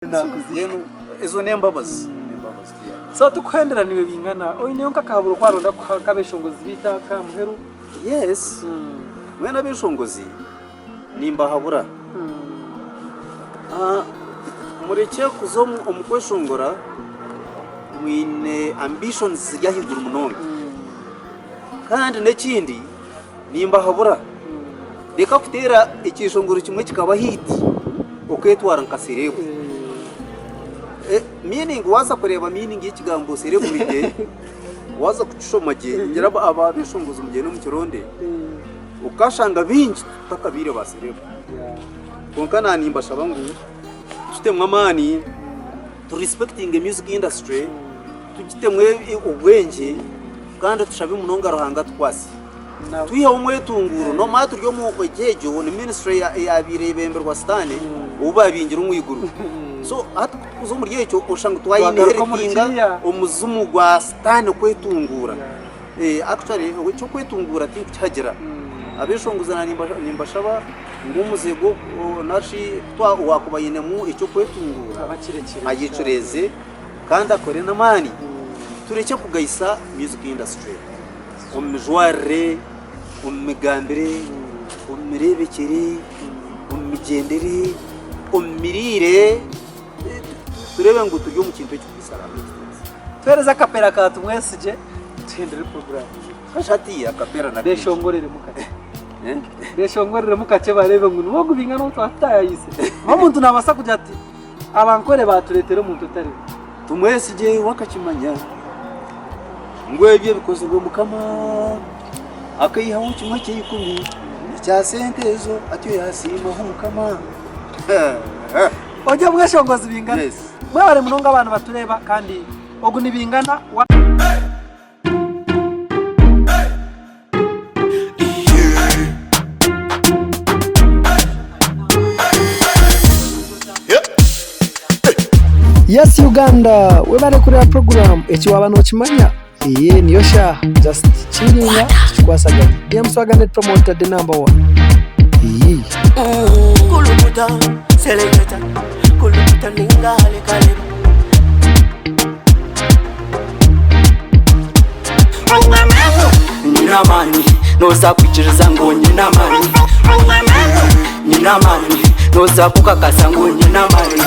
Mbwenu ezo n'embabazi. So tikuhendera niiwe bingana oineyo nk'akahaburo ku waronda kuha nk'abeshongozi baitu aka muheru? Yes, mbwenu abeshongozi nimbahabura murekye kuza omu kweshongora mwine ambitions ziri ahaiguru munonga kandi n'ekindi nimbahabura reka kuteera ekyeshongoro kimwe kikaba hit okeetwara nka serebu. Meaning waaza kureeba meaning y'ekigambo celebrity waaza kukishoma gye ningira abeshongozi mugyende mukironde okashanga baingi tutakabaire ba serebu. Kwonka naanye nimbashaba ngu tutemu amaani tu respectinge music industry tugitemu obwengye kandi tushabe munonga Ruhanga atukwase. Twiheho omwetunguuro noomanya turi omu egyo ni ministry eyaabaire eyebemberwa sitaane ou baabingire omu iguru. So hati ku turikuza omuri ekyo oshusha ngu twa inheritinga omuzimu gwa sitaane kwetunguura. Actually eky'okwetunguura tinkukihagira. Abeshongozi naanye nimbashaba ngu omuze nari shi owaakuba ainemu eky'okwetunguura ayecureeze kandi akore n'amaani turekye kugayisa music industry. Omu mijwarire, omu migambire, omu mireebekyere, omu migyendere, omu miriire, tureebe ngu turi omu kintu ekirikwisa Ruhanga ekitiinisa. Tuheereze akapera ka Tumwesigye tuhindure puroguraamu. Kasha hatiiya akapera na Beeshongoreremu kakye. Beeshongoreremu kakye bareebe ngu niwe ogu bingana ou twatutaayaayise. Omuntu naabaasa kugira ati Abankore baatureetera omuntu otariwe. Tumwesigye we akakimanya ngu ebyo bikozirwe Mukama, akaihaho kimwe kya ikumi ekya sente ezo atyo yaasiimaho Mukama. Ori omweshongozi Bingana. Yes. Mwebare munonga abantu batureeba kandi ogu ni Bingana wa. Yes Uganda webare kureba program eki waba nokimanya eye niyo shaaha just chillinga tukikwasaganya DM Swagger Net Promoter the number one iyii. Kulukuta, seleketa, kulukuta ninga halekaleba. Nyine amaani nooza kwikiriza ngu nyine amaani Nyine amaani nooza kukakasa ngu nyine amaani.